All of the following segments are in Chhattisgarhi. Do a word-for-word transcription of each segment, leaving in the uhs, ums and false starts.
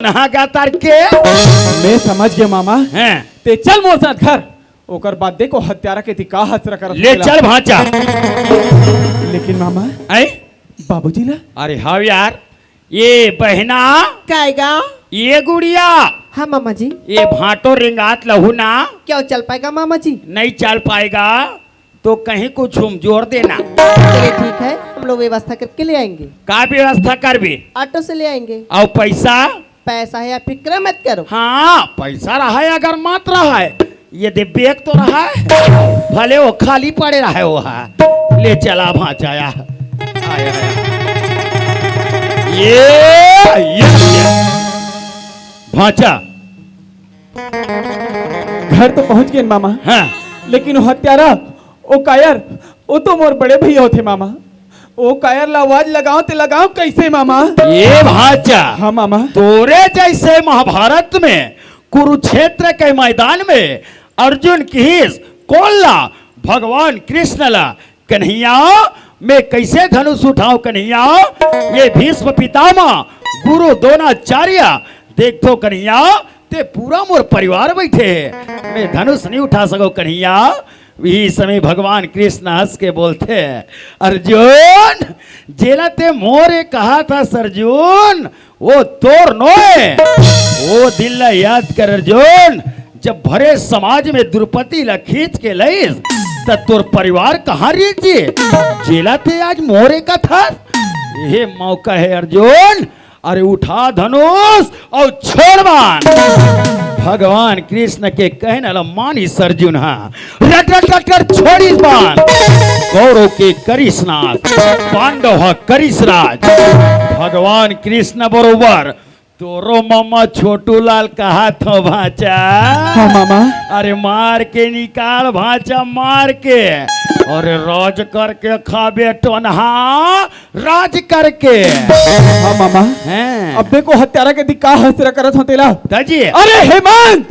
नहा गा तार के। मैं समझ गया मामा। हैं। ते चल मोर साथ घर। ओकर बाद देखो हत्यारा के ती का हसरा करत ले होथे ला। चल भांचा। लेकिन मामा, आई? बाबूजी ला? अरे हाँ यार, ये बहना, काय गा? ये गुड़िया, हाँ मामा जी। ये भांटो रिंगात लहू ना। क्या वो चल पाएगा मामा जी? नहीं चल पाएगा तो कहीं कुछ हम जोर देना। चलिए ठीक है, हम लोग व्यवस्था करके ले आएंगे। का व्यवस्था करबे? ऑटो से ले आएंगे। और पैसा? पैसा है, आप फिक्र मत करो। हाँ, पैसा रहा है अगर मत रहा है, ये दे बैग तो रहा है, भले वो खाली पड़े रहा है वो है। ले चला भांचा आया। आया, आया। ये, ये, ये। भांचा। घर तो पहुंच गए मामा। हाँ। लेकिन वो हत्यारा, वो कायर, वो तो मोर बड़े भैया होथे मामा। वो कायर ला आवाज लगाओ ते लगाओ कैसे मामा? ये भांचा। हाँ मामा। तोरे जैसे महाभारत में कुरुक्षेत्र के मैदान में अर्जुन किहिस कोन ला? भगवान कृष्ण ला। कन्हैया, मैं कैसे धनुष उठाऊं कन्हैया? ये भीष्म पितामह, गुरु द्रोणाचार्य, देख तो कन्हैया, ते पूरा मोर परिवार बैठे हे, मैं धनुष नहीं उठा सको कन्हैया। वही समय भगवान कृष्ण हंस के बोलते हैं, अर्जुन, जेला ते मोरे कहा था अर्जुन, वो तोर नोय। वो दिन ला याद कर अर्जुन, जब भरे समाज में द्रौपदी ला खींच के लईस, त तोर परिवार कहाँ रहिस जी? जेला ते आज मोरे कथस। ये मौका है अर्जुन, अरे उठा धनुष और छोड़ बाण। भगवान कृष्ण के कहना ला मानिस अर्जुन हा। रट रट रट रट छोड़िस बाण। कौरव के करिस नाश, पांडव हा करिस राज। भगवान कृष्ण बरोबर तोरो मामा छोटू लाल कहा थो भांचा। हाँ मामा। अरे मार के निकाल भांचा, मार के। अरे राज करके खाबे टोनहा, राज करके। हाँ मामा। हैं। अब देखो हत्यारा के ती का हसरा करत हो तेला। दाजी। अरे हेमंत,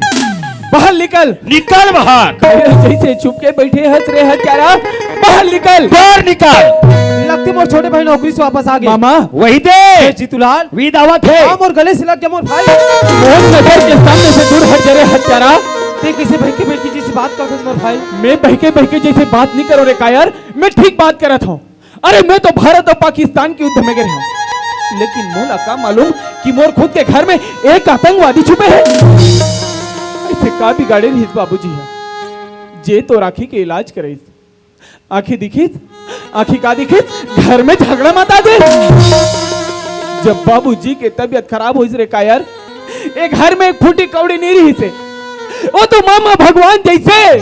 बाहर निकल। निकल बाहर। अरे जैसे छुप के बैठे हस रे हत्यारा, बाहर निकल। बाहर निकल। लगथे मोर छोटे भाई नौकरी से वापस आ गे। मामा। वही दे। ए जीतूलाल। वी दावत है। हाँ, मोर गले से लग गया मोर भाई। मोर नजर के सामने से दूर हट जा रे हत्यारा। ते कैसे बहके बहके जैसे बात करत हस मोर भाई? मैं बहके बहके जैसे बात नहीं करो रे कायर, मैं ठीक बात करत हूँ। अरे मैं तो भारत और पाकिस्तान के युद्ध में गए हूँ, लेकिन मोला का मालूम कि मोर खुद के घर में एक आतंकवादी छुपे है। ऐसे का बिगाड़े रहिस बाबूजी है, जे तोर आँखी के इलाज करिस। आँखी दिखिस, आँखी का दिखिस, घर में झगड़ा मचा दे। जब बाबूजी के तबीयत खराब होइस रे कायर, ए घर में एक फूटी कौड़ी नहीं रहिसे। वो तो मामा भगवान जैसे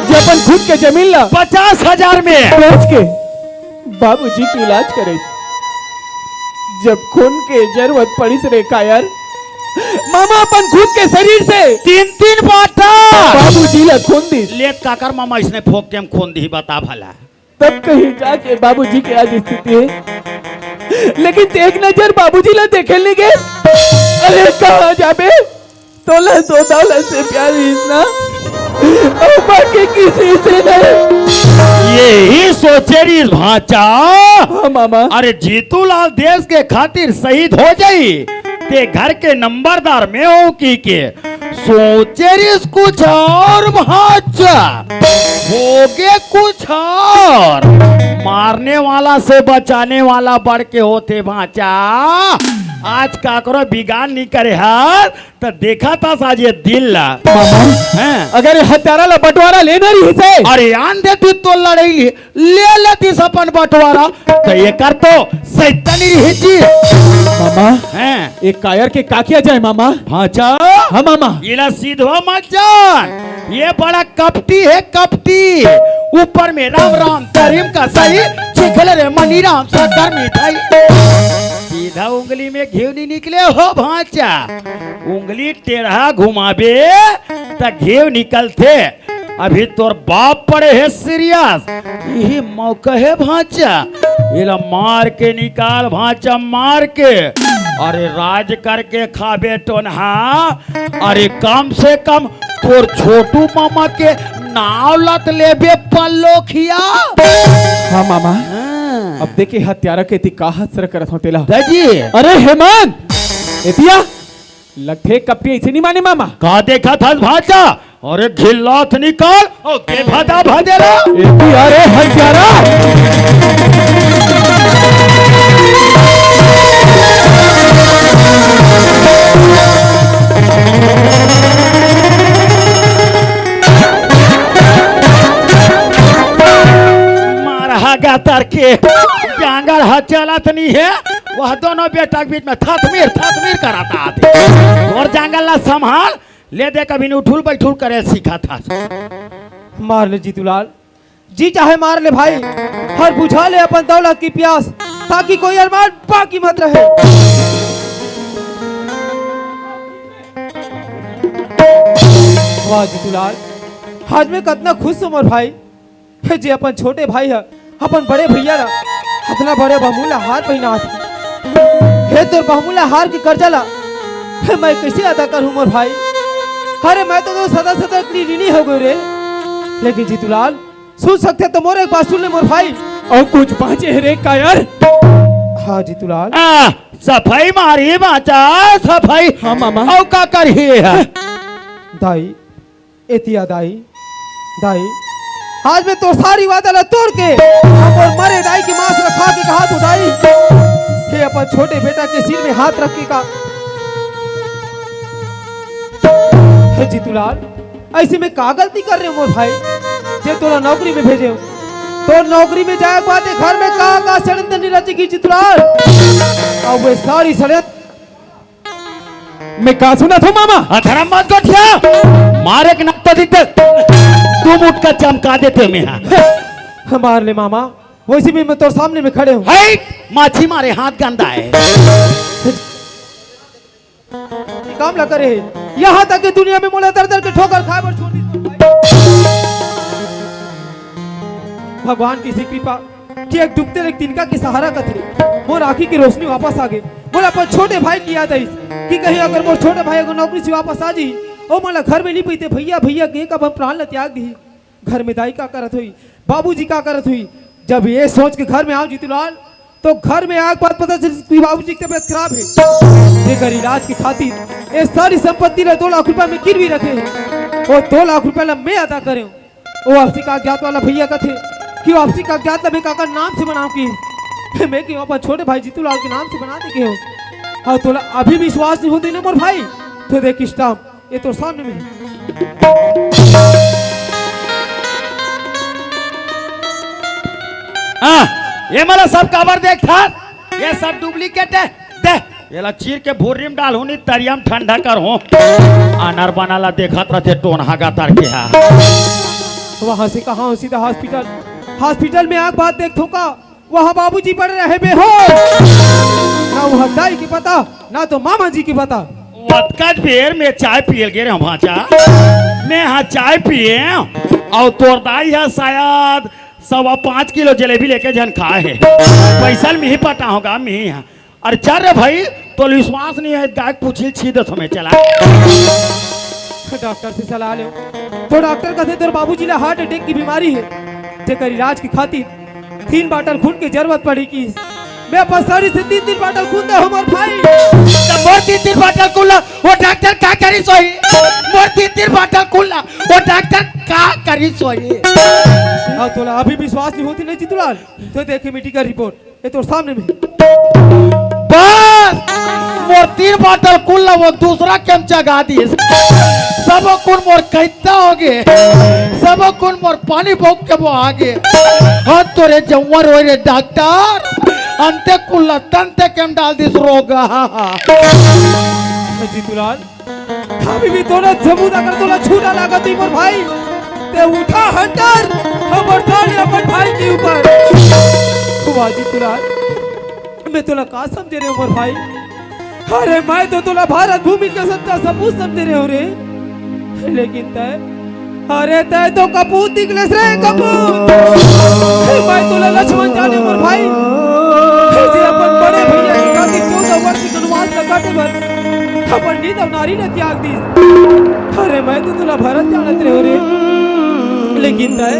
जे अपन खुद के जमीन ला पचास हजार में बेच के बाबूजी के इलाज करे। जब खून के जरूरत पड़िस रे कायर, मामा अपन खुद के शरीर से तीन तीन बाटा बाबूजी ला खून दिस। ले काकर मामा इसने फोक के हम खून दी बता भला। तब कहीं जाके बाबूजी के आज स्थिति है। लेकिन एक नजर बाबूजी ला देखे नहीं गए। अरे कहाँ जाबे? तोला तो दौलत से प्यार इतना और बाकी किसी से नहीं। यही सोचे रहिस भांचा। हाँ मामा। अरे जीतूलाल देश के खातिर शहीद हो जाई, ते घर के नंबरदार में हो की के सोचे रहिस कुछ और भांचा, होगे कुछ और। मारने वाला से बचाने वाला बढ़ के होथे भांचा। आज काकरो बिगाड़ नहीं करे हर, त देखा था आज ये दिल ला। मामा, हैं? अगर ये हत्यारा ला बंटवारा लेना रहिसे। अरे आन दे तू तो लड़ाई ले, ले लेतिस अपन बंटवारा, त एकर तो सैतानी रही जी। मामा, हैं? एक कायर के का किया जाए मामा? भांचा। हाँ मामा। इला सीधवा मत जान, ये बड़ा कपटी है कपटी। ऊपर में राम राम तरीम का सही, चिखल रे मनी राम शक्कर मिठाई। सीधा उंगली में घी नहीं निकले हो भांचा, उंगली टेढ़ा घुमाबे त घी निकलथे। अभी तोर बाप पड़े हे सीरियस, यही मौका है भांचा, एला मार के निकाल भांचा, मार के। अरे राज करके खाबे टोनहा, अरे कम से कम तोर छोटू मामा के नाव लत लेबे पल्लोखिया। हाँ मामा। हाँ। अब देखे हत्यारा के ती का हसर करत हो तेला। दाई जी। अरे हेमंत, एतिया लगथे कपटी ऐसे नहीं माने मामा। का देखत हस भांचा? अरे घिल्लात निकाल। ओ के भदा भदेला। एतिया रे हत्यारा। मारहा गातर के जंगल ह चलत नहीं है। वह दोनों बेटा के बीच में थथमीर थथमीर कराता आथे। और जंगल ला संभाल ले दे, कभी नहीं उठुल बैठुल करे सीखा था। मार ले जीतूलाल, जी चाहे मार ले भाई, हर बुझा ले अपन दौलत की प्यास, ताकि कोई अरमान बाकी मत रहे। वाह जीतूलाल, आज मैं कतना खुश हूँ मोर भाई, जे अपन छोटे भाई ह अपन बड़े भैया ला अतना बड़े बहुमूल्य हार पहिनात हे। हे तोर बहुमूल्य हार के कर्जा ला हे मैं कैसे अदा करूँ मोर भाई? अरे मैं तो, तो सदा सदा के लिए ऋणी हो गयो रे। लेकिन जीतूलाल, सुन सकथे तो मोर एक बात सुन ले मोर भाई। अउ कुछ बांचे हे रे कायर? हाँ जीतूलाल। आ, सफाई मारी बांचा, सफाई। हाँ मामा। अउ का करही है? दाई, एतिया दाई, दाई, आज मैं तोर सारी वादा ला तोड़ के अपन मरे दाई के मांस ला खा के कहा तो दाई, हे अपन छोटे बेटा के सिर में हाथ रख के का, हे जीतूलाल, ऐसे में का गलती कर रहे हो मोर भाई, जे तोला नौकरी में भेजे हो? तो नौकरी में जाए के बाद ये घर में का का षड्यंत्र नहीं रचेगी जीतूलाल? अब वे सारी षड्यंत्र मैं का सुनत हूँ मामा? अधरम मत गोठिया, मारे के नत्ता दिद्दे, तुम उठ कर चमका देते मैं हाँ। मार ले मामा, वैसे भी मैं तोर सामने में खड़े हूँ। हे, माछी मारे हाथ गंदा है। काम ला करे हे, यहाँ तक कि दुनिया में मोला दर दर के ठोकर खाए बर छोड़ दी। भगवान की सी कृपा कि एक डूबते एक तिनका के सहारा कथे मोर आँखी की रोशनी वापस आ गई। मोला अपन छोटे भाई की याद आई कि कहीं अगर मोर छोटे भाई अगर नौकरी से वापस आ जी, ओ मोला घर में नहीं पैते भैया भैया के कब हम प्राण ला त्याग दी। घर में दाई का करत हुई, बाबूजी का करत हुई। जब ये सोच के घर में आओ जीतूलाल, तो घर में आए के बाद पता चली कि बाबूजी की तबीयत खराब है। जेकर इलाज की खातिर ये सारी संपत्ति ला दो लाख रुपया में गिरवी रखे हैं। वो दो लाख रुपया ला मैं अदा करे हूँ। वो आपसी कागजात वाला भैया कथे कि वो आपसी कागजात ला मैं काकर नाम से बनाऊँ की मैं कि अपन छोटे भाई जीतूलाल के नाम से बना दे के हूँ। और तोला अभी विश्वास नहीं होते ना मोर भाई, तो देख स्टाम्प ये तोर सामने में। हाँ, ये मला सब काबर देखथस? ये सब डुप्लीकेट है। दे, ये ला चीर के भुर्री में डालहूँ, नहीं तरिया में ठंडा करहूँ। अनर बना ला देखत रहते टोनहा गातर के हा। वहाँ से कहाँ हो सीधा हॉस्पिटल, हॉस्पिटल में आग बात देख थोका। वहाँ बाबूजी पड़े रहे बेहोश, ना वहाँ दाई की पता, ना तो मामा जी की पता। ओतकच बेर में चाय पियल गे रहे भांचा। मैं हाँ चाय पिए अउ तोर दाई हा शायद सवा पाँच किलो जलेबी लेके झन खाए हे। पैसा ल मिही पटाहूँ गा मिही हा। अरे चल रे भाई, तोला विश्वास नहीं है, गाय के पूछी ल छीद समय चला। डॉक्टर से सलाह ले। तो डॉक्टर कहते तोर बाबूजी ला हार्ट अटैक की बीमारी है, जेकर इलाज की खातिर तीन बाटल खून की जरूरत पड़ी की। मैं अपन शरीर से तीन तीन बाटल खून दे हूँ मोर भाई। त मोर तीन तीन बाटल खून ला वो डॉक्टर का करी सोई? मोर तीन तीन बाटल खून ला वो डॉक्टर का करी सोई? हाँ, तोला अभी विश्वास नहीं होती नहीं जीतूलाल, तो देखे मेडिकल रिपोर्ट। ये तोर सामने में। बस, मोर तीन बाटल खून ला वो दूसरा के म चघा दिस। सबो खून मोर कैंता हो गे, सबो खून मोर पानी भोग के वो आ गे। हाथ तोरे जौंवर होय रे डॉक्टर, अंते खून ला तंते के म डाल दिस रोग। जीतूलाल, अभी भी तोला जबूत अगर तोला छूटा लागत ही मोर भाई, ते उठा हंटर हमर सारे अपन भाई के ऊपर। वाह जीतूलाल, मैं तोला का समझे रे मोर भाई? अरे मैं तो तोला भारत भूमि का सच्चा सपूत समझे रे हो रे, लेकिन तय अरे तय तो कपूत निकलेस रे कपूत। मैं तोला लक्ष्मण जाने मोर भाई, जे अपन बड़े भैया के खातिर चौदह वर्ष के वनवास ला काटे बर अपन नींद अउ नारी ला त्याग दिस। अरे मैं तो तोला भरत जानत रहे रे, लेकिन तय,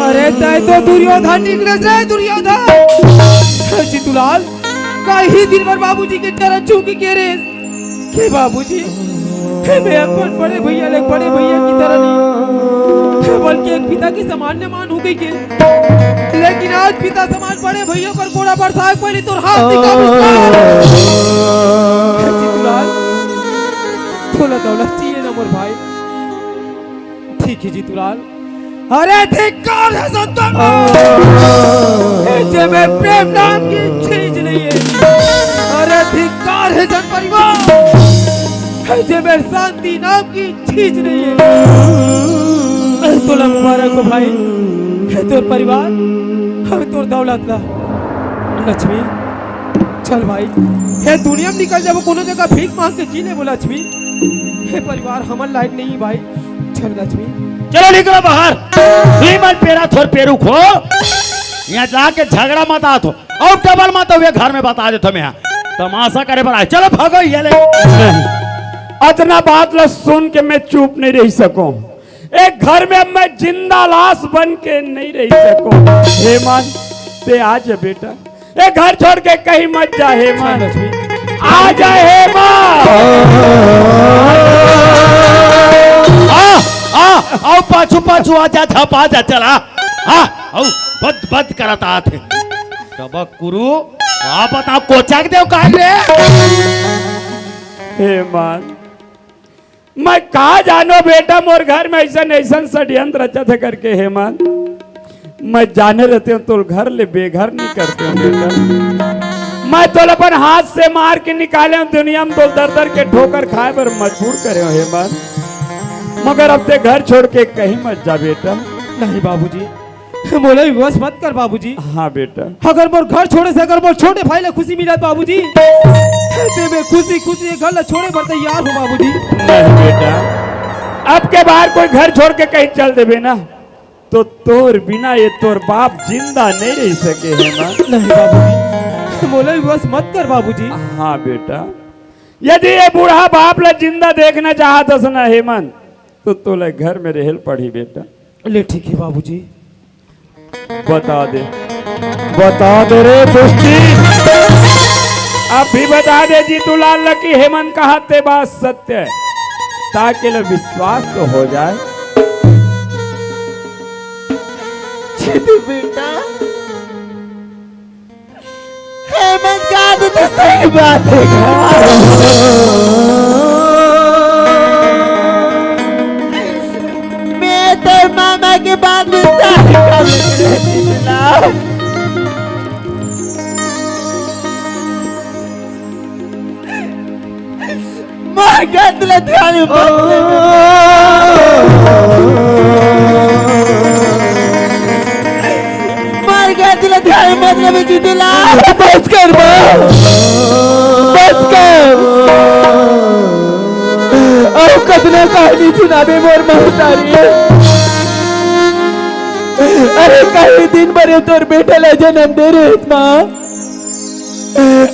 अरे तय तो दुर्योधन निकले रे दुर्योधन। हे जीतूलाल, कई दिन बर बाबूजी के चरण छू के कहे रे कि बाबूजी, हे मैं अपन बड़े भैया ले बड़े भैया की तरह नहीं, हे बल्कि एक पिता के समान न मानहूं कहिके। लेकिन आज पिता समान बड़े भैया पर कोड़ा बरसाए पहले तोर हाथ निकाल। हे जीतूलाल, तोला दौलत चाहिए ना मोर भाई। ठीक हे जीतूलाल। अरे धिक्कार हे संत, हे जेमे प्रेम नाम की चीज नहीं हे। अरे धिक्कार हे जन परिवार, हे जेमे शांति नाम की चीज नहीं हे। अरे तोला मुबारक हो भाई, हे तोर परिवार, हे तोर दौलत ला। लक्ष्मी, चल भाई, हे दुनिया में निकल जाबो, कोनो जगह भीख मांग के जी लेबो लक्ष्मी। हे परिवार, हमन लायक नहीं भाई। चल लक्ष्मी। चलो निकलो बाहर। तुही मन पेरा थोर पेरू खो। यहाँ जाके झगड़ा मत आत हो। अउ डबल मत हुए घर में बता देथों मैं। तमाशा करे बर आए। चलो भागो ये ले। नहीं। अतना बात ला सुन के मैं चुप नहीं रह सकूं। एक घर में अब मैं जिंदा लाश बन के नहीं रह सकूं। हेमंत, ते आ जा बेटा। ए घर छोड़ के कहीं मत जा हेमंत। आ जा हेमंत। आ, आ, आओ पाछू पाछू आ जा, झप आ जा, चला। हाँ, आओ, बद बद करत आत हे। डबक कुरु, आप बता कोचक देव का रे? हेमंत, मैं का जानो बेटा, मोर घर में ऐसन ऐसन षड्यंत्र रचत हे करके हेमंत। मैं जाने रहते हूँ तो घर ले बेघर नहीं करते हूँ बेटा। मैं तो अपन हाथ से मार के निकाले हूँ, दुनिया में तो दर दर के ठोकर खाए पर मजबूर करे हूँ हेमंत। मगर अब ते घर छोड़ के कहीं मत जा बेटा। नहीं बाबूजी, मोला विवश मत कर बाबूजी। हाँ बेटा। अगर मोर घर छोड़े से अगर मोर छोटे भाई ला खुशी मिलत बाबूजी, ते मैं खुशी खुशी ये घर ला छोड़े बर तैयार हूँ बाबूजी। नहीं बेटा, अब के बार कोई घर छोड़ के कहीं चल देबे ना, तो तोर बिना ये तोर बाप जिंदा नहीं रह सके हेमंत। नहीं बाबूजी, मोला विवश मत कर बाबूजी। हाँ बेटा, यदि ये बूढ़ा बाप ला जिंदा देखना चाहत हस ना हेमंत, तो तोला घर में रहल पड़ी बेटा। ले ठीक हे बाबूजी। बता दे, बता दे रे दुष्टी। अब भी बता दे जीतूलाल ला कि हेमंत कहा ते बात सत्य हे, ताकि ले विश्वास तो हो जाए। जीतू बेटा, हेमंत कहा ते तो सही बात हे। मैं तो मामा के बात में सारी बात मार गया तुला ध्यान में मत ले। मार गया तुला ध्यान में मत ले, जीतूलाल। बस कर माँ, बस कर। अउ कतना कहानी सुनाबे मोर महतारी। अरे कई दिन बर तोर बेटा ला जन्म दे रहे माँ।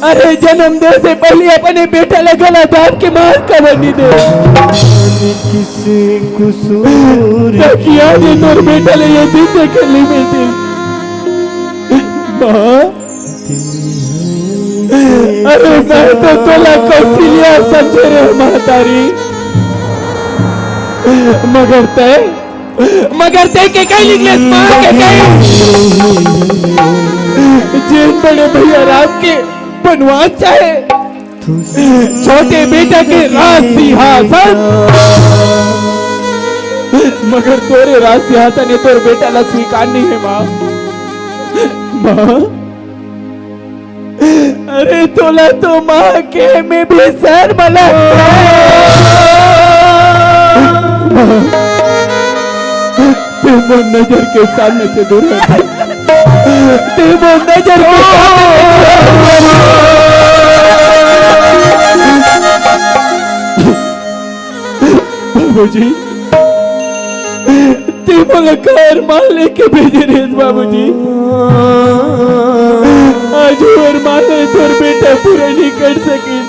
अरे जन्म दे से पहले अपने बेटा ला गला दाब के मार कबर नहीं दे। किसी कुसूर तकिया ने तोर बेटा ले ये दिन देखे ली बेटी। माँ, अरे मैं तो तोला कौशल्या समझे रे महतारी, मगर तय मगर ते के कहीं निकले माँ के कहीं। जेन बड़े भैया राम के बनवास चाहे, छोटे बेटा के राज सिंहासन, मगर तोरे राज सिंहासन ये तोर बेटा ला स्वीकार नहीं है माँ। माँ, अरे तोला तो माँ के में भी शर्म लगता है। ते मोर नजर के सामने से दूर हट। ते मोर नजर के सामने से दूर हट। बाबूजी, ते मोला का अरमान लेके भेजे रहे बाबूजी। आज वो अरमान है तोर बेटा पूरा नहीं कर सके।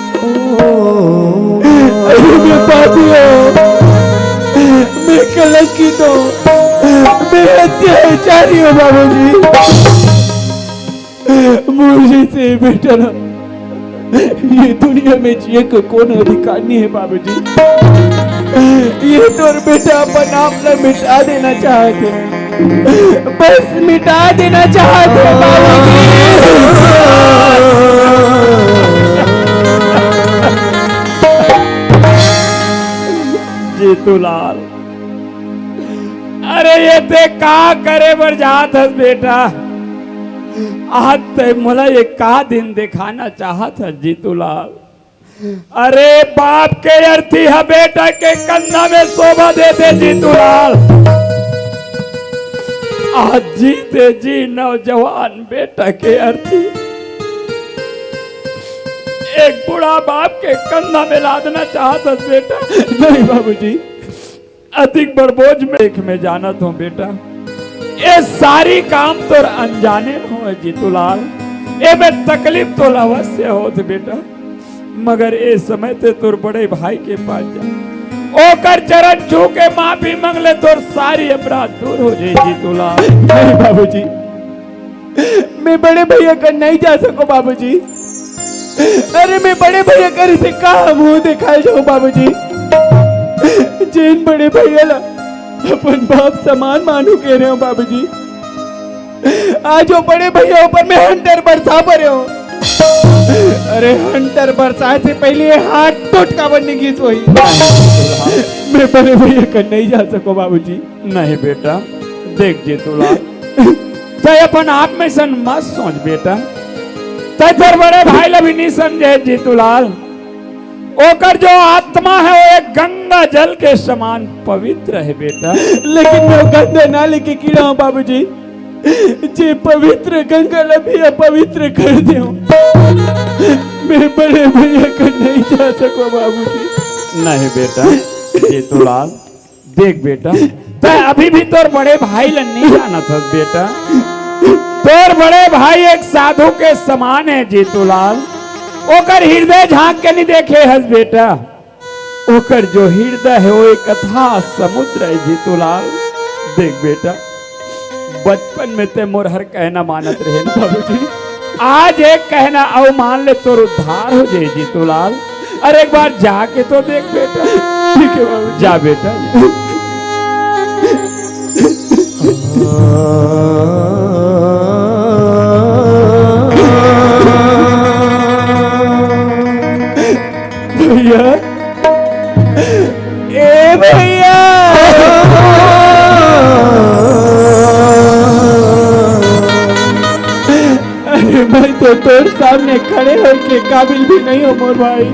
अरे मैं पापी हूँ, मैं कलंकित हूँ, अत्याचारी हो बाबूजी। मोर जइसे बेटा ला ये दुनिया में जिए के कोनो अधिकार नहीं है बाबूजी। ये तोर बेटा अपन आप ला मिटा देना चाहत हे, बस मिटा देना चाहत हे बाबूजी। जीतूलाल, अरे ये ते का करे बर जात हस बेटा? आज ते मोला ये का दिन दिखाना चाहत हस जीतूलाल? अरे बाप के अर्थी ह बेटा के कंधा में शोभा देथे जीतूलाल। आज जीते जी नौजवान बेटा के अर्थी एक बूढ़ा बाप के कंधा में लादना चाहत हस बेटा? नहीं बाबूजी, अतिक बड़ बोझ में देख, मैं जानत हूँ बेटा, ये सारी काम तोर अनजाने में होय जीतूलाल, ये में तकलीफ तोला अवश्य होत बेटा, मगर ये समय ते तोर बड़े भाई के पास जा, ओकर चरण छू के माफी मांग ले, तोर सारी अपराध दूर हो जाए जीतूलाल। नहीं बाबूजी, मैं बड़े भैया कर नहीं जा सको बाबूजी। अरे मैं बड़े भैया कर इसे कहा मुंह दिखाए जाऊं बाबूजी? जेन बड़े भैया ला अपन बाप समान मानू कह रहे हो बाबूजी, आज वो बड़े भैया ऊपर में हंटर बरसा पड़े हो। अरे हंटर बरसाए से पहले ये हाथ टोटका बनने की सोई। मैं बड़े भैया कर नहीं जा सको बाबूजी। नहीं बेटा, देख जीतूलाल, तै अपन आप में सन मत सोच बेटा। तै तोर बड़े भाई ला भी नहीं समझे जीतूलाल। ओकर जो आत्मा है वो एक गंगा जल के समान पवित्र है बेटा। लेकिन मैं वो गंगा ना लेके कीड़ा हूँ बाबूजी, जे पवित्र गंगा ला भी अपवित्र कर दे। मैं बड़े भैया कर नहीं जा सको बाबूजी। नहीं बेटा, जीतूलाल, देख बेटा, तै अभी भी तोर बड़े भाई ला नहीं जानत हस बेटा। तोर बड़े भाई एक साधु के समान है जीतूलाल, ओकर हृदय झांक के नहीं देखे हस बेटा। ओकर जो हृदय है वो एक अथाह समुद्र है जीतूलाल। देख बेटा, बचपन में ते मोर हर कहना मानत रहे ना बाबूजी, आज एक कहना अउ मान ले तोर उद्धार हो जाए जीतूलाल। अरे एक बार जाके तो देख बेटा। ठीक है बाबूजी। जा बेटा। भैया, ए भैया। अरे मैं तो तोर सामने खड़े होए के काबिल भी नहीं हूँ मोर भाई,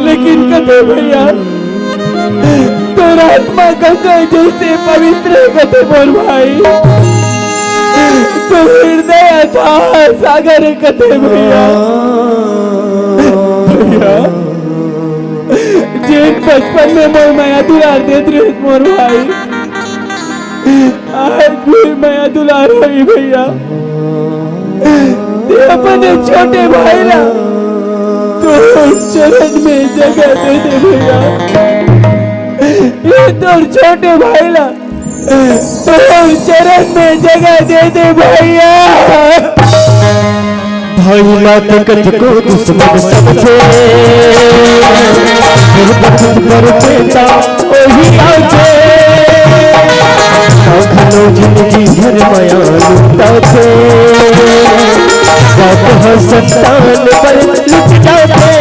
लेकिन कथे भैया, तोर आत्मा गंगा जैसे पवित्र है कथे मोर भाई, तोर हृदय अथाह सागर है कथे भैया। भैया, जेन बचपन में मोर मया दुलार देत रहिस मोर भाई, आज भी मया दुलार होई भैया। ते अपने छोटे भाई ला तोर चरण में जगह दे दे भैया। ये तोर छोटे भाई ला तोर चरण में जगह दे दे भैया। भइला त कतको दुश्मन समझे, दुख पर बेटा ओही आगे। घलो जिंदगी भर मया लुटाथे, बाप ह संतान पर लुट जाथे।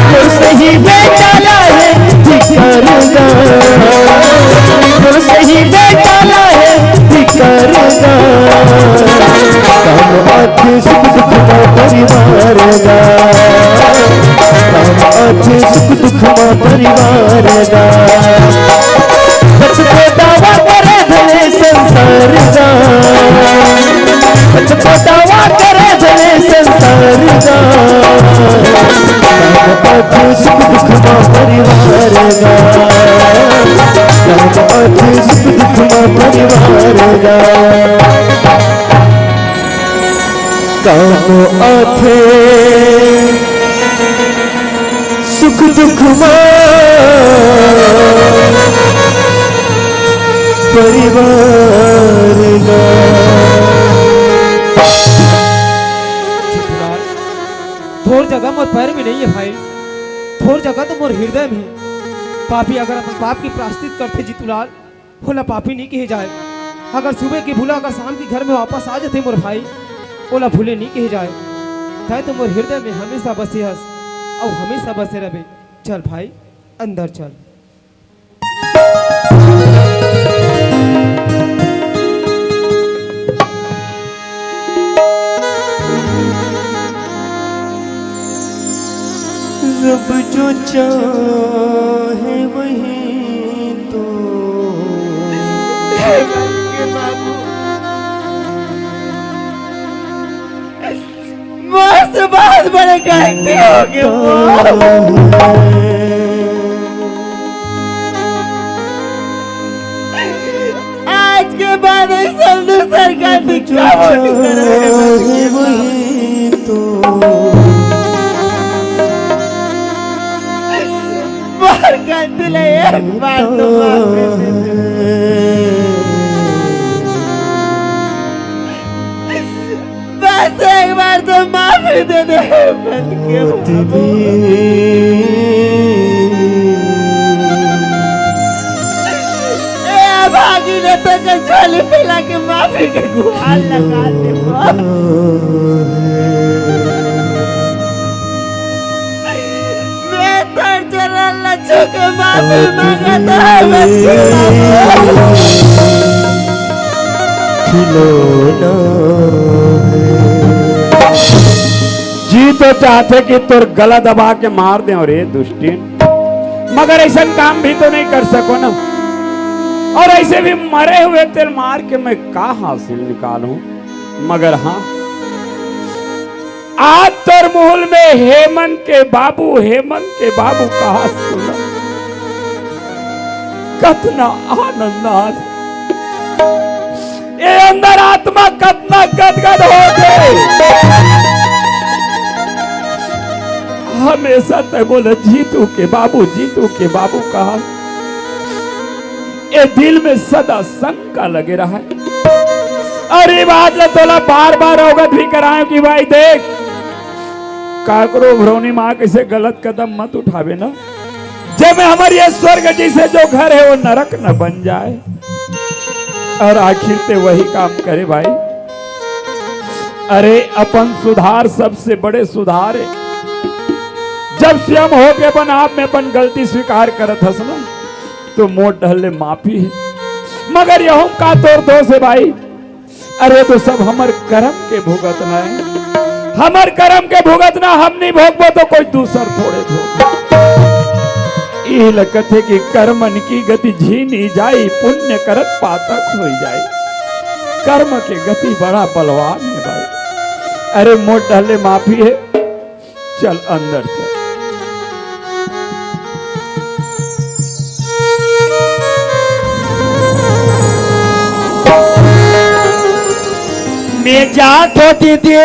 तो सही बेटा ला है धिक्कार गा, तो सही बेटा ला है धिक्कार गा। काम आथे सुख दुख मा परिवार गा, काम आथे सुख दुख मा परिवार गा। सच को दावा करे भले संसार गा, सच को दावा करे भले संसार गा। काम आथे सुख दुख मा परिवार गा, काम आथे सुख दुख मा परिवार गा। काम आथे सुख दुख मा परिवार ला। जीतूलाल, तोर जगह मोर पैर में नहीं है भाई, तोर जगह तो मोर हृदय में है। पापी अगर अपन पाप के प्रायश्चित करथे जीतूलाल, ओला पापी नहीं कहे जाए। अगर सुबह के भूला अगर शाम के घर में वापस आ जाथे मोर भाई, ओला भूले नहीं कहे जाए। तैं तो मोर हृदय में हमेशा बसे हस, अउ हमेशा बसे रहे। चल भाई, अंदर चल। रब जो चाहे वही तो। बस, बहुत बड़े गलती हो गए। आज के बाद ऐसा दूसर गलती कबो नहीं करे। बार गलती ले, एक बार तो माफ कर दे। बस एक बार तो माफी दे दे। ए भागी ने तो के झोली फैला के माफी के गुहार लगा दे। मैं तोर चरण ला छू के माफी मांगत हंव, बस खिलौना है। जी तो चाहथे कि तोर गला दबा के मार देंव रे दुष्टिन, मगर ऐसन काम भी तो नहीं कर सकों ना। और ऐसे भी मरे हुए तेला मार के मैं का हासिल निकालूं? मगर हाँ, आज तोर मुहुल में हेमंत के बाबू, हेमंत के बाबू कहा सुना, कतना आनंद आज। ये अंदर आत्मा कतना गदगद होथे। हमेशा तैं मोला जीतू के बाबू, जीतू के बाबू कहा, ये दिल में सदा शंका लगे रहा है। अउ ये बात ला तोला बार-बार अवगत भी कराएंव कि भाई देख, काकरो भरौनी माँ कइसे गलत कदम मत उठावे ना, जेमे हमर ये स्वर्ग जइसे जो घर है वो नरक न बन जाए। अउ आखिर तैं वही काम करे भाई। अरे अपन सुधार सबसे बड़े सुधार है। जब स्वयं होके अपन आप में अपन गलती स्वीकार करत हस ना, तो मोर डहर ले माफी है। मगर यहू का तोर दोष है भाई? अरे तो सब हमर करम के भुगतना है, हमर करम के भुगतना। हम नहीं भोगबो तो कोई दूसर थोड़े भोग। इही ल कथे कि करमन की गति झीनी जाई, पुण्य करत पातक होई जाई। कर्म के गति बड़ा बलवान है भाई। अरे मोर डहर ले माफी है, चल अंदर चल। मैं जात हों दीदी,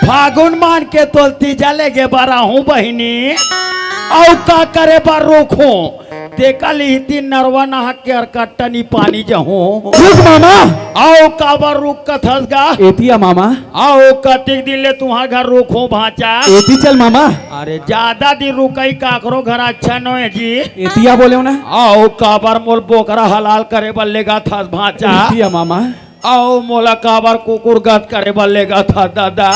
फागुन मान के तोला तीजा लेगे बर आहूं बहिनी। अउ का करे बर रुकहूं? तेकर ले इही नरवा नहा के अरकट्टा नी पानी जाहूं। रुक मामा। अउ काबर रुक कथस गा? एती आ मामा। अउ कतिक दिन ले तुंहर घर रुकहूं भांचा? एती चल मामा। अरे जादा दिन रुकई काकरो घर अच्छा नोहे जी। एती आ बोलेंव ना। अउ काबर मोला बोकरा हलाल करे बर लेगथस भांचा? एती आ मामा। अउ मोला काबर कुकुर गत करे बर लेगथस दादा?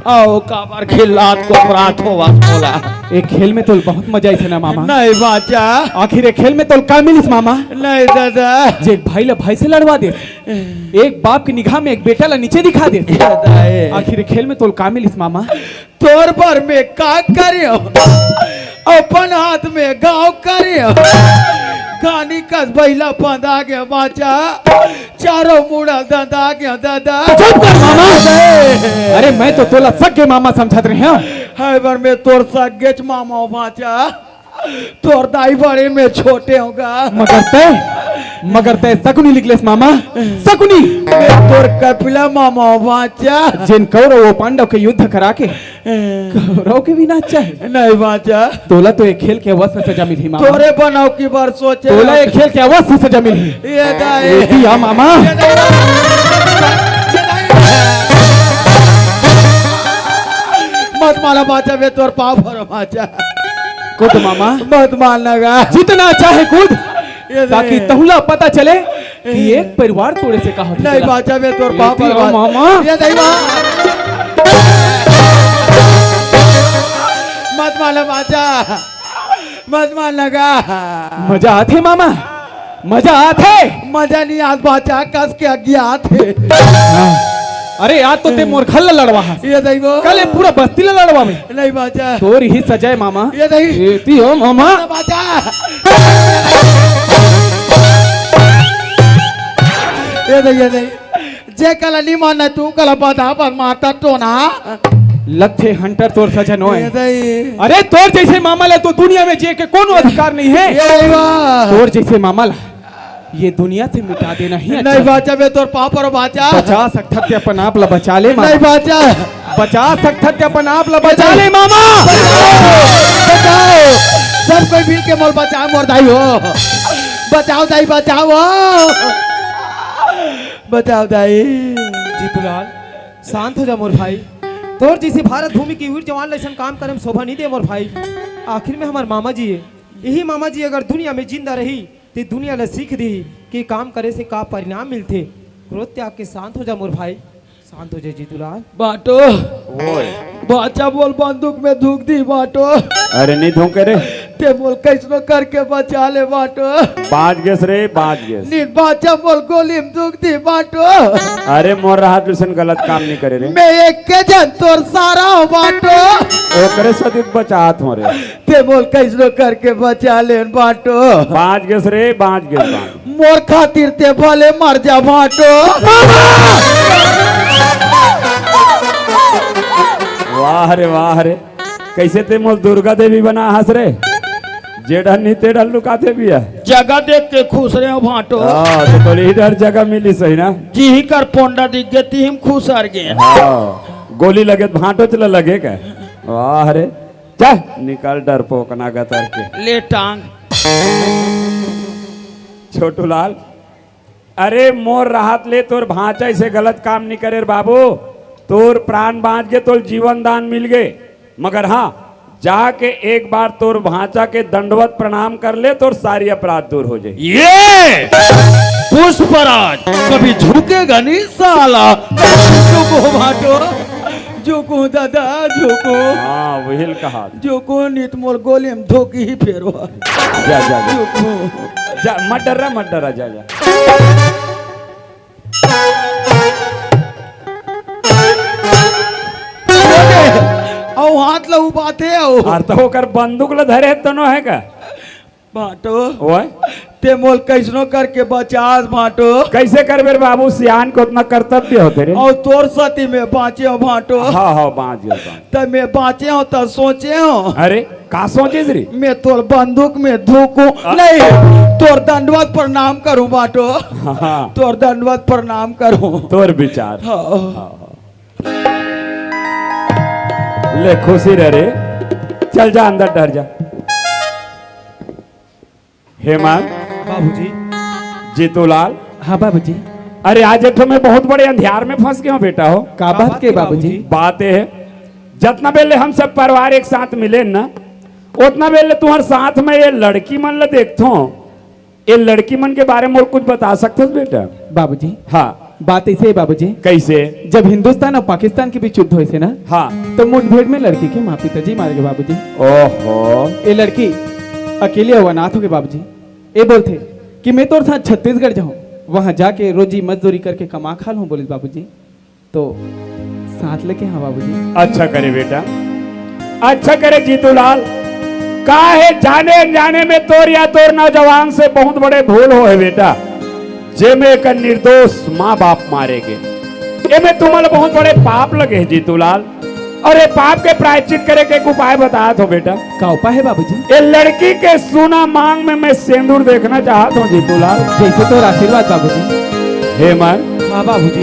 अउ काबर खिल्लात कोपरात होवस मोला? ए खेल में तोला बहुत मजा आइस ना मामा। नहीं भांचा। आखिर ए खेल में तोला का मिलिस मामा? नहीं दादा। जे एक भाई ला भाई से लड़वा देस, एक बाप के निगाह में एक बेटा ला नीचे दिखा देस। दादा ए। आखिर ए खेल में तोला का मिलिस मामा? तोर बर मैं का करेंव? अपन हाथ में घाव करेंव। घानी कस बइला फंदा गे भांचा, चारों मुड़ा दंदा गे दादा। चुप कर मामा। अरे मैं तो तोला सगे मामा समझत रहेंव। हाय बर मैं तोर सगेच मामा हों भांचा। तोर दाई बड़े मैं छोटे हों गा। मगर तैं मगर तैं सकुनी निकलेस मामा, सकुनी। मैं तोर कपिला मामा बाचा। जेन कौरव अउ पांडव के युद्ध करा के कौरव के विनाश चाहे। नहीं बाचा। तोला तो ए खेल के अवश्य सजा मिलही मामा। तोरे बनाव की बार सोचे। तोला ए खेल के अवश्य सजा मिलही। ए दाई। ए दिया मामा। ए दाई। मत माला बाचा, मैं तोर पाँव भरो बाचा। कूद मामा। मत मारना गा। जितना चाहे कूद। ये ताकि नहीं। तहुला पता चले कि एक परिवार तोड़े से का होथे नहीं तेला। बाचा, मैं तोर ये पाँव तो पर बात। मामा। ये नहीं बा-, मत मारना बाचा। मत मारना गा। मजा आथे मामा, मजा आथे। मजा नहीं आत बाचा, कस के अज्ञात हे। हाँ। अरे यार, तो तैं मोर घर ला लड़वा हस। ये नहीं वो। कल ए पूरा बस्ती ला लड़वाबे। नहीं बाचा। तोर ही सजा ए मामा। ये नहीं। एती हो मामा। बाचा। ये नहीं, ये नहीं। जे कला नहीं मानना तू कला बाधा पर मारता टोना। लगथे हंटर तोर सजा नोय। ये नहीं। अरे तोर जैसे मामा ला तो दुनिया में जिए के कोनो अधिकार नहीं हे। ये नहीं बा। तोर जैसे मामा ला ये दुनिया से मिटा देना ही अच्छा नहीं है। बाचा, मैं तोर पाँव पर बाचा। बचा सकथस ते अपन आप ला बचा ले मामा। नहीं बाचा। बचा सकथस ते अपन आप ला बचा ले मामा। बचाओ, बचाओ। सब कोई मिल के मोला बचाओ, मोर दाई हो। बचाओ दाई, बचाओ। बचाओ दाई। जीतूलाल, शांत हो जा मोर भाई। तोर जैसे भारत भूमि के वीर जवान ला अइसन काम करे में शोभा नहीं दे मोर भाई। आखिर में हमर मामा जी हे, यही मामा जी अगर दुनिया में जिंदा रही, ते दुनिया ला सीख दिही कि काम करे से का परिणाम मिलथे। क्रोध त्याग के शांत हो जा मोर भाई, शांत हो जा जीतूलाल। बाटो। ओए। बाचा मोला बंदूक में धुक दिही बाटो। अरे नहीं धुके रे। ते मोला कइसनो करके बचा ले बाटो। बाच गेस रे, बाच गेस। नहीं बाचा मोला गोली में धुक दिही बाटो। अरे मोर रहत ले अइसन गलत काम नहीं करे रे। मैं एक के जन तोर सारा हो बाटो। ओकरे सदित बचात हो रे। ते मोला कइसनो करके बचा लेन बाटो। बाच गेस रे, बाच गेस, बाच। मोर खातिर ते भले मर जा बाटो। वाह रे, वाह रे। कइसे ते मोला दुर्गा देवी बना हस रे। जे डहन नहीं ते डहन लुकाथे बिया। जगह देख के खुश रहे बाटो। हाँ, तो तोला इही डहर जगह मिलिस हे ना। जिही कर पोंडा दिख गे, तिही में खुश हर गे। हाँ, गोली लगे त भांटो चला लगे का। वाह रे। जा, निकल डरपोकना गतर के। ले टांग। छोटूलाल, अरे मोर रहत ले तोर भांचा अइसे गलत काम नहीं करे रे बाबू। तोर प्राण बांच गे, तोर जीवन दान मिल गे। मगर हाँ, जाके एक बार तोर भांचा के दंडवत प्रणाम कर ले, तोर सारी अपराध दूर हो जाही। ये पुष्पराज कभी झुकेगा नहीं साला। झुको भांटो, झुको दादा, झुको। हाँ, वही कहा। झुको नहीं त मोला गोली में धोके ही फेरो। जा, जा, जा। झुको। जा, मत डर्रा, मत डर्रा, जा, जा। अउ हाथ ला उबाते अउ। अरे त ओकर बंदूक ला धरे त नो हे का? भांटो। ओए? ते मोला कइसनो करके बचास भांटो। कइसे करबे रे बाबू, सियान के ओतना कर्तव्य होथे रे। अउ तोर सती में बांचे हो भांटो। हाँ, हाँ, बांच गेस, बांच। त में बांचे हो त सोचे हो। अरे, का सोचेस रे? में तोर बंदूक में धुकूं। हाँ। नहीं, तोर दंडवत प्रणाम करूं बाटो। हाँ। तोर दंडवत प्रणाम करूं। तोर विचार। हाँ। हाँ, हाँ। ले खुशी रह रे। चल जा अंदर डहर जा। हेमंत। बाबूजी। जीतूलाल। हाँ बाबूजी। अरे आज एक ठो मैं बहुत बड़े अंधियार में फंस गया हूँ बेटा हो। का बात के बाबूजी? बात ये है, जतना बेले हम सब परिवार एक साथ मिले ना, उतना बेले तुम्हारे साथ में ये लड़की मन ला देखथो। ये लड़की मन के बारे में और कुछ बता सकते हो बेटा? बाबूजी। हाँ। बात ऐसे है बाबूजी। कैसे? जब हिंदुस्तान और पाकिस्तान के बीच युद्ध होइस हे ना, हाँ। तो मुठभेड़ में लड़की के माँ पिताजी मार गे बाबूजी। ओहो। ये लड़की अकेली अउ अनाथ हो गे बाबूजी। ये बोलथे कि मैं तोर साथ छत्तीसगढ़ जाऊँ, वहाँ जाके रोजी मजदूरी करके कमा खा लूँ, बोलिस बाबूजी। तो साथ लेके हाँ बाबूजी। अच्छा करे बेटा, अच्छा करे जीतूलाल। का हे जाने अनजाने में तोर या तोर नौजवान से बहुत बड़े भूल हो हे बेटा, जेमे एक निर्दोष माँ बाप मारे गे, एमे तुम्हारा बहुत बड़े पाप लगे हे जीतूलाल। अउ ये पाप के प्रायश्चित करे के एक उपाय बतात हों बेटा। का उपाय हे बाबूजी? ये लड़की के सूना मांग में मैं सेंदूर देखना चाहत हों जीतूलाल। जइसे तोर आशीर्वाद बाबूजी। हेमंत। हाँ बाबूजी।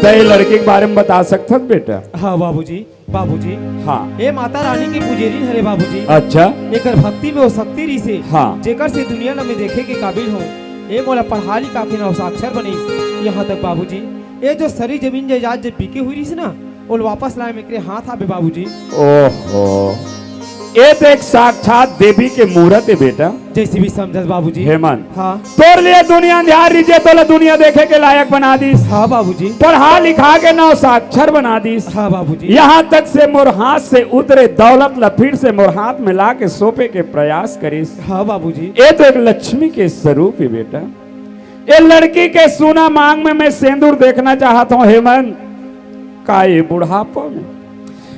तैं ये लड़की के बारे में बता सकथस बेटा? हाँ बाबूजी। बाबूजी। हाँ। ये माता रानी के पुजेरिन हरे बाबूजी। अच्छा। एकर भक्ति में वो शक्ति रहिसे। हाँ। जेकर से दुनिया ल मैं देखे के काबिल हों। ये मोला पढ़ा लिखा के नौ साक्षर बने। यहाँ तक बाबूजी, ये जो सरी जमीन जायदाद जब बिके हुई रहिस ना, ओला वापस लाए में एकरे हाथ आबे बाबूजी। ओहो, ये तो एक साक्षात देवी के मूरत हे बेटा। जइसे भी समझस बाबूजी। हेमंत, हाँ। तोर लिए दुनिया अंधियार रहिसे, तोला दुनिया देखे के लायक बना दिस। हाँ बाबूजी। पढ़ा लिखा के नौ साक्षर बना दिस। हाँ बाबूजी। यहाँ तक से मोर हाथ से उतरे दौलत ला फिर से मोर हाथ में ला के सौंपे के प्रयास करिस। हाँ बाबूजी। ये तो एक लक्ष्मी के स्वरूप हे बेटा। ये लड़की के सूना मांग में मैं सेंदूर देखना चाहत हों हेमंत। का ये बुढ़ापा में,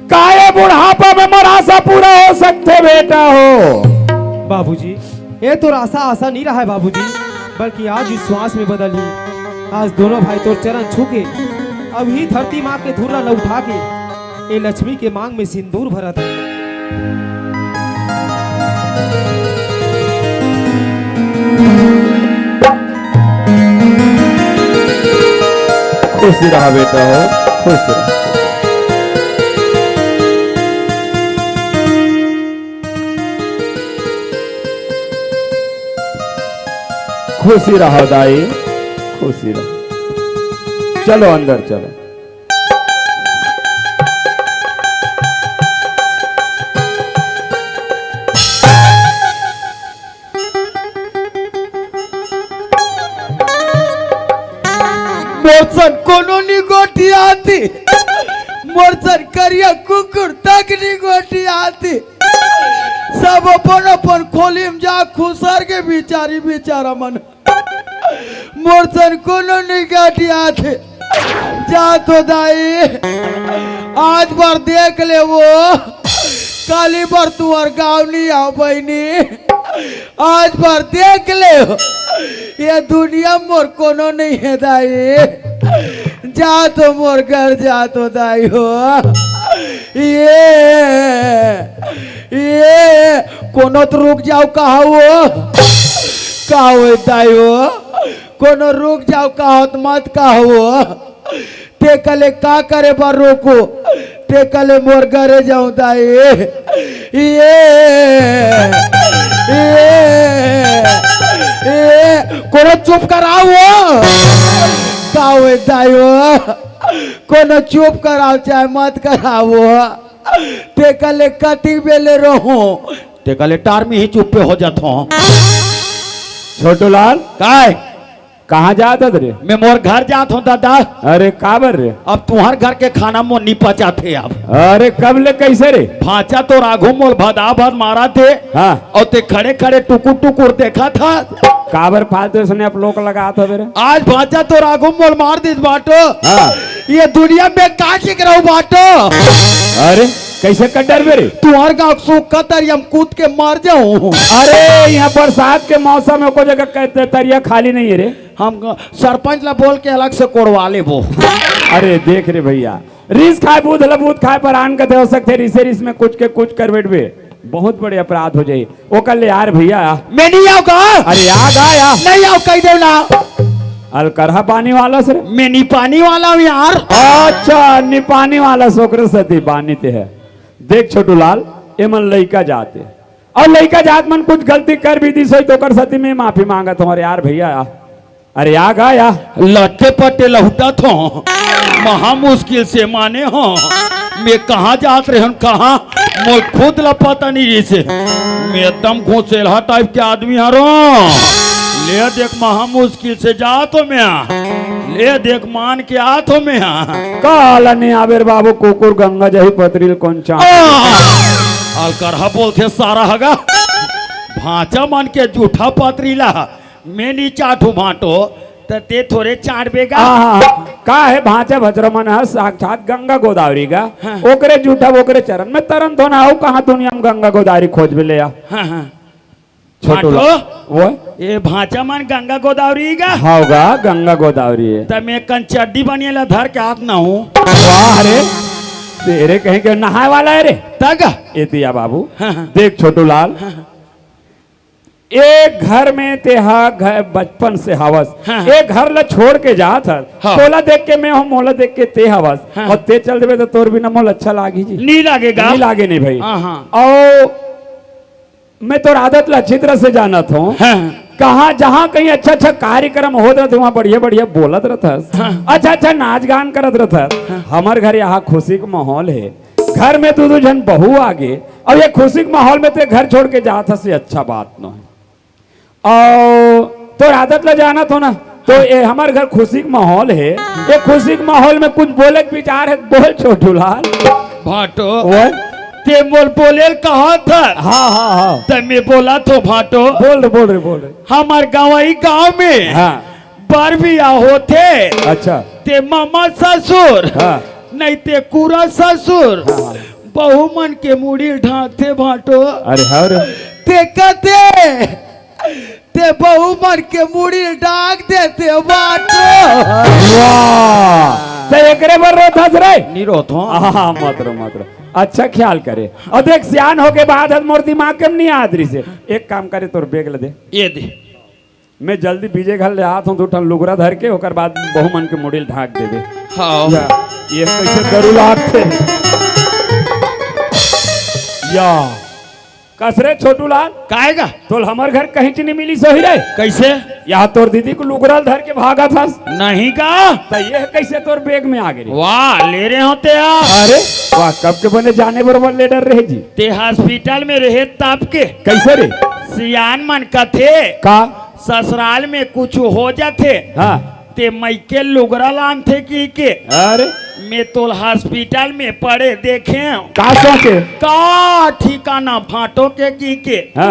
का ये बुढ़ापा में मोर आशा पूरा हो सकथे बेटा हो? बाबूजी, ये तोर आशा आशा नइ रहय बाबूजी, बल्कि आज विश्वास में बदलही। आज दोनों भाई तोर चरण छू के अभी धरती माँ के धूल ला उठा के ये लक्ष्मी के मांग में सिंदूर भरत हे। खुश रहा बेटा हो, खुश रहा। खुशी रहा दाई, खुशी रहा। चलो अंदर चलो। मोर सन कोनो नी गोठियाथे, मोर सन करिया कुकुर तक नी गोठियाथे। सब अपन अपन खोली में जा खुसर के बिचारी बिचारा मन। मोर सन कोनो नी गोठियाथे। जा तो दाई, आज बर देख ले वो, काली बर तुंहर गाँव नी आव बहिनी। आज बर देख ले, ये दुनिया में मोर कोनो नइ हे दाई। जा तो मोर घर जा तो दाई हो। ये, ये कोनो तो रुक जाव कहा वो, का हो दाई हो, कोनो रुक जाव कहा तो मत कहा वो। तेकर ले का करे बर रोकहूँ, तेकर ले मोर घरे जाहूँ दाई। ये, ये, ये, कोनो चुप कराव वो। का होय दाई हो? कोनो चुप कराव चाहे मत कराव वो। तेकर ले कतिक बेर ले रोहूँ, तेकर ले टार में ही चुप्पे हो जात हों। छोटू लाल। काय? कहाँ जात हस रे? मैं मोर घर जात हों दादा। अरे काबर रे? अब तुंहर घर के खाना मोर नी पचाथे अब। अरे कब ले कइसे रे? भांचा तोर आघू मोला भदा भद मारथे। हाँ। अउ तें खड़े खड़े टुकुर टुकुर देखत हस। काबर फालतू अइसने आप लोग लगात हवे रे? आज भांचा तोर आघू मोला मार दिस बाटो। हाँ। ये दुनिया में का चीज रहूँ बाटो? अरे कइसे कर डरबे रे? तुंहर गाँव सूखा तरिया में कूद के मर जाहूँ। अरे इहाँ बरसात के मौसम में कोई जगह कहते तरिया खाली नइ हे रे। हम सरपंच ला बोल के अलग से कोड़वा लेबो। अरे देख रे भइया, रिस खाय बूध ला बूध खाय परान कथे, हो सकथे रिसे रिस में कुछ के कुछ कर बइठबे, बहुत बड़े अपराध हो जाही। ओकर ले यार भइया। मैं नइ आँव का? अरे आ गा या। नइ आँव कहि देव ना। अलकरहा पानी वाला से रे? मैं निपानी वाला हूँ यार। अच्छा, निपानी वाला से ओकरे सेती बानी ते हे। देख छोटू लाल, एमन लइका जात हे अउ लइका जात मन कुछ गलती कर भी दिस होही त ओकर सेती मैं माफी मांगत हों। अरे यार भइया, अरे आ गा या। लट्टे पट्टे लहुटत हों, महा मुश्किल से माने हों। मैं कहाँ जात रहेंव, कहाँ, मोला खुद ला पता नइ रहिसे। मैं एकदम घुसेलहा टाइप के आदमी हरों। ले देख, महा मुश्किल से जात हों मैं। ले देख, मान के आत हों मैं। काला नइ आबे रे बाबू, कुकुर गंगा जाही पतरी ल कोन चाट। आ! अलकरहा बोलथे सारा हगा। भांचा मन के जूठा पतरी ला मैं नी चाटहूँ भांटो, त तें थोरे चाटबे गा। हाँ, हाँ, हाँ। का हे भांचा भचरा मन ह साक्षात गंगा गोदावरी गा। हाँ। ओकरे जूठा ओकरे चरण में तरन थों ना, अउ कहाँ दुनिया में गंगा गोदावरी खोजबे ले या। हाँ, हाँ। छोटू भांटो, ला-, वो? ये भांचा मन गंगा गोदावरी गा? हव गा, गंगा गोदावरी हे। त मैं कन चड्डी बनिया ला धर के आत ना हूँ। वाह रे। तेरे कहीं के नहाए वाला है रे। तग। ए दिया बाबू, हाँ, हाँ। देख छोटू लाल, हाँ, हाँ। एक घर में तेहा घर बचपन से हवस, हाँ, हाँ। एक घर ला छोड़ के जात हस, हाँ। तोला देख के मैं हूँ, मोला देख के ते हवस, हाँ। और ते चल देबे तो तोर बिना मोला अच्छा लागी जी? नहीं लागेगा। नहीं लागे नहीं भाई। हाँ, हाँ। और मैं तोर आदत ला अच्छी तरह से जानत हूँ। हाँ। कहाँ, जहाँ कहीं अच्छा अच्छा कार्यक्रम होत रहत, वहाँ बढ़िया बढ़िया बोलत रहत हस, हाँ। अच्छा अच्छा नाच गान करत रहत हस। हाँ। हमर घर यहाँ खुशी के माहौल है, घर में दू दू झन बहू आगे, अब ये खुशी के माहौल में ते घर छोड़ के जात हस, ये अच्छा बात नो है। और तोर आदत ला जानत हो ना, तो ये हमर घर खुशी के माहौल है, ये खुशी के माहौल में कुछ बोले के विचार है, बोल छोटू लाल। भाटो, ओए? ते मोल बोले ल कहा था? हाँ, हाँ, हाँ। त मैं बोला थो भाटो। बोल रे, बोल रे, बोल रे। हमर गंवई गांव में हाँ। बर बियाह होथे। अच्छा। ते मामा ससुर, हाँ। नहीं ते कुरा ससुर, हाँ, हाँ। बहू मन के मुड़ी ढांकथे भाटो। अरे हाँ रे। ते कथे ते बहू मन के मुड़ी डाक देते बाटो। वाह! त एकरे बर रोत हस रे? नी रोत हो। हाँ, मत रो, मत रो। अच्छा ख्याल करे। और देख, सियान होके बाद हस, मोर दिमाग के नहीं आत रहिसे। एक काम करे, तोर बेग ल दे। ये दे। मैं जल्दी बीजे घर ले आत हूँ, दू ठन लुगरा धर के, ओकर बाद बहू मन के मुड़ी ल ढाक देबे। हाँ। या, ये कैसे करू लागथे? या। कस रे छोटू लाल? काहे गा? तोल हमर घर कहीं च नहीं मिली सही रे। कैसे? या तोर दीदी के लुगरा ल धर के भागत हस। नहीं गा। त ये कैसे तोर बेग में आ गे रे? वाह, ले रहे होते आप। अरे, वाह, कब के बने जाने बरोबर ले डर रहे जी। ते हॉस्पिटल में रहे तब के। कैसे रे? सियान मन कथे। का? ससुराल में कुछ हो जाथे। हाँ। ते मइके लुगरा लानथे की के। अरे। मैं तोल हॉस्पिटल में पड़े देखे। का सोचे? का ठिकाना भाटो के की के। हाँ।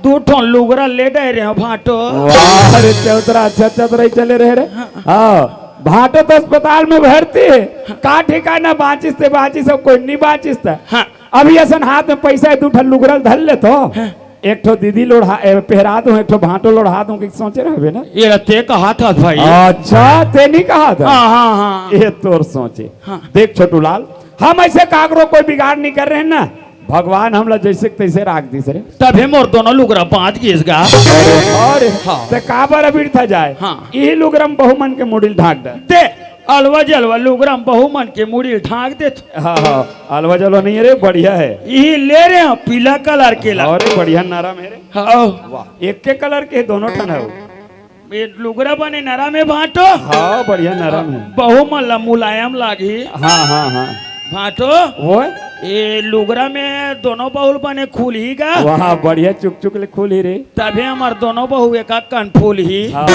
दू ठो लुगरा ले डरे रहे भाटो। वाह रे चौतरा, अच्छा चतरा ही चले रहे रे। हाँ। हाँ। भाटो तो अस्पताल में भर्ती है। हाँ। का ठिकाना बाँचिस ते बाँचिस, सब कोई नहीं बाँचिस त। हाँ। अभी असन हाथ में पैसा है, दू ठन लुगरा ल धर ले तो। हाँ। एक ठो दीदी लोढ़ा, ए, पहरा दूं, एक ठो भाटो लोढ़ा दूं, कि सोचे रहबे ना? ये ते कहा था भाई। अच्छा, ते नहीं कहा था? हाँ, हाँ, हाँ। ये तोर सोचे। हाँ। देख छोटू लाल, हम ऐसे काकरो कोई बिगाड़ नहीं कर रहे हैं ना। भगवान हमला जैसे के तैसे राख दिस रे। तभे मोर दोनों लुगरा बाँच गिस गा। अरे, हाँ। ते काबर अबीर था जाए? हाँ। यही लुगरा में बहू मन के मुड़ी ल ढाक दे। दे, अलवा जलवा लुगरा में बहू मन के मुड़ी ल ढाक दे। हाँ, हाँ, अलवा जलवा नहीं है रे, बढ़िया है। यही ले रहे हैं, पीला कलर के ला। अरे, बढ़िया नरम है रे। हाँ। वाह, एक के कलर के दोनों ठन है वो। ये लुगरा बने नरम है भाटो। हाँ, बढ़िया नरम है। बहू मन ला मुलायम लागी। हाँ, हाँ, हाँ। भाटो। वो? ये लुगरा में दोनों बहू ल बने खुलही गा। वाह, बढ़िया चुक चुक ले खुलही रे। तभे हमर दोनों बहू एका कन फूलही। हाँ।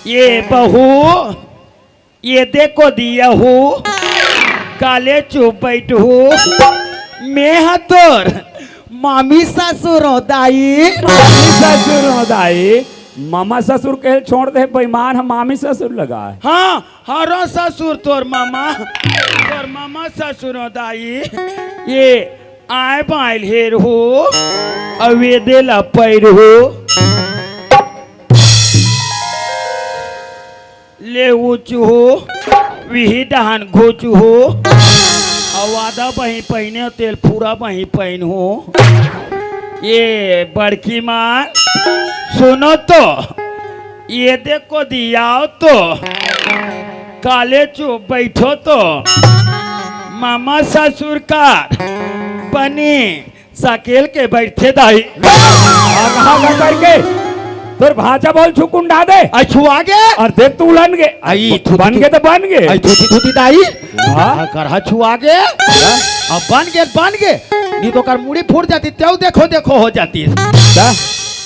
ये बहू, ये देखो दिया हूँ, काले चुप बैठ हूँ। मैं हा तोर मामी ससुर हो दाई। मामी ससुर हो दाई। मामा ससुर कहे छोड़ दे, बेईमान ह मामी ससुर लगा है। हाँ, हरो ससुर तोर मामा, तोर मामा ससुर हो दाई। ये आय बाय ल हेर हो, अउ ये दे ला पैर हो। ले ऊँच हो, विही डहान घुच हो। अउ आधा बही पहिने तेल पूरा बही पहिन हो। ये बड़की माँ, सुनो तो, ये देखो दियाओ तो, काले चुप बैठो तो, मामा ससुर का बनी सकेल के बैठे दाई। आगा का करके तोर भांचा बोल छुकुन डा दे। आ छुआ गे। और देख तू उलन गे। आई थूथी बन गे तो बन गे। आई थूथी थूथी दाई। हाँ। आ करहा छुआ गे। हाँ। अब बन गे, बन गे। नहीं तो कर मुड़ी फूट जाती, तेऊ देखो, देखो हो जाती। क्या?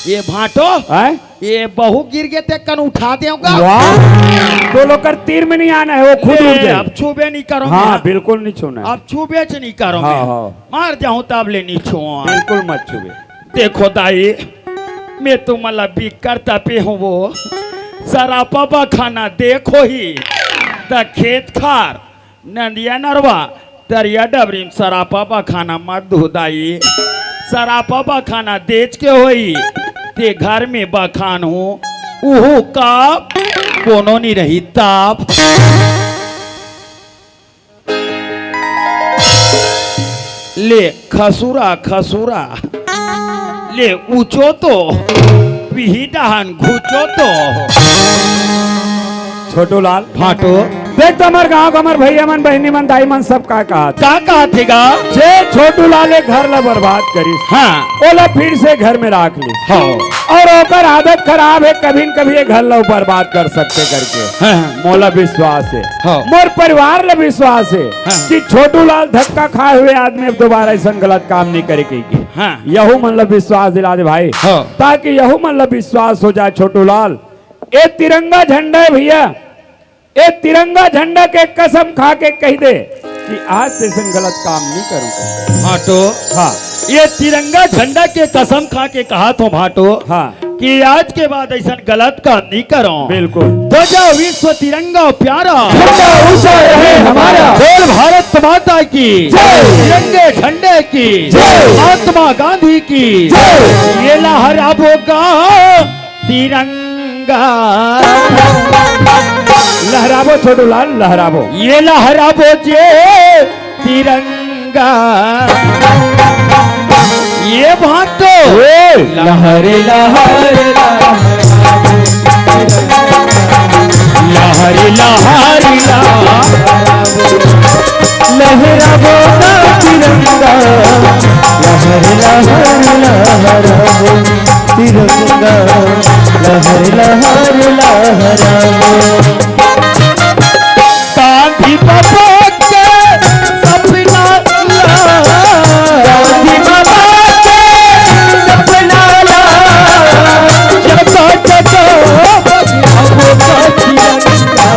ये भांटो। हैं? ये बहू गिर गे ते कन उठा देगा। वाह। तो लोग कर तीर में नहीं आना है, वो खुद ले, उठ जाए। अब छुबे नहीं करो हाँ, मैं। बिल्कुल नहीं छूना है। अब छुबे च नहीं करो हाँ, मैं। हाँ। मर जाऊं तब ले नहीं छुआ। बिल्कुल मत छुबे। देखो दाई, मैं तुमला बिक्कर तपे हूँ वो। सरापा बखाना देखो ही, त खेत खार, नंदिया नरवा, तरिया डबरी में सरापा बखाना मत धुदाई। सरापा बखाना देच के होई, ते घर में बखान हूँ, उहू का कोनो नहीं रही ताप। ले खसुरा, खसुरा। ले ऊंचो तो, पीही डहान घुचो तो। छोटू लाल, भांटो। देख तो हमर गांव के हमर भैया मन, बहिनी मन, दाई मन सब का कहत हे। का कहत हे गा? जे छोटू लाल ए घर ला बर्बाद करिस, हाँ। ओला फिर से घर में राख लिस। हाँ। अउ ओकर आदत खराब हे, कभी न कभी ए घर ला बर्बाद कर सकथे करके। हाँ। मोला विश्वास हे, हाँ। मोर परिवार ला विश्वास हे हाँ। कि छोटू लाल धक्का खाए हुए आदमी अब दोबारा अइसन गलत काम नहीं करे कहिके। हाँ। यहू मन ला विश्वास दिला दे भाई, हाँ। ताकि यहू मन ला विश्वास हो जाए छोटू लाल। ए तिरंगा झंडा हे भैया, ए तिरंगा झंडा के कसम खा के कह दे कि आज से अइसन गलत काम नहीं करूं। भांटो, हाँ। ये तिरंगा झंडा के कसम खा के कहत हों भांटो, हाँ। कि आज के बाद अइसन गलत काम नहीं करों। बिल्कुल। ध्वजा विश्व तिरंगा प्यारा। झंडा ऊंचा रहे हमारा। बोल भारत माता की। जय। तिरंगे झंडे की। जय। महात्मा गांधी की। जय। ये लहराबो गा तिरंगा। लहराबो छोटू लाल, लहराबो। ये लहराबो जे तिरंगा। ये भांटो। ए। लहर लहर लहर लहर लहर लहर लहराबो ना तिरंगा। लहर लहर लहराबो तिरंगा। लहर लहर लहराबो। गांधी बाबा के सपना ला, गांधी बाबा के सपना ला, जगा जगा लहराबो तिरंगा।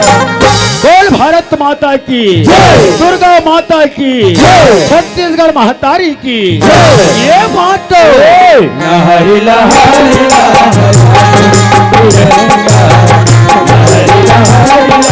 बोल भारत माता की जय। दुर्गा माता की जय। छत्तीसगढ़ महतारी की जय। ये बात तो ए। लहर लहर लहर तिरंगा, लहर लहर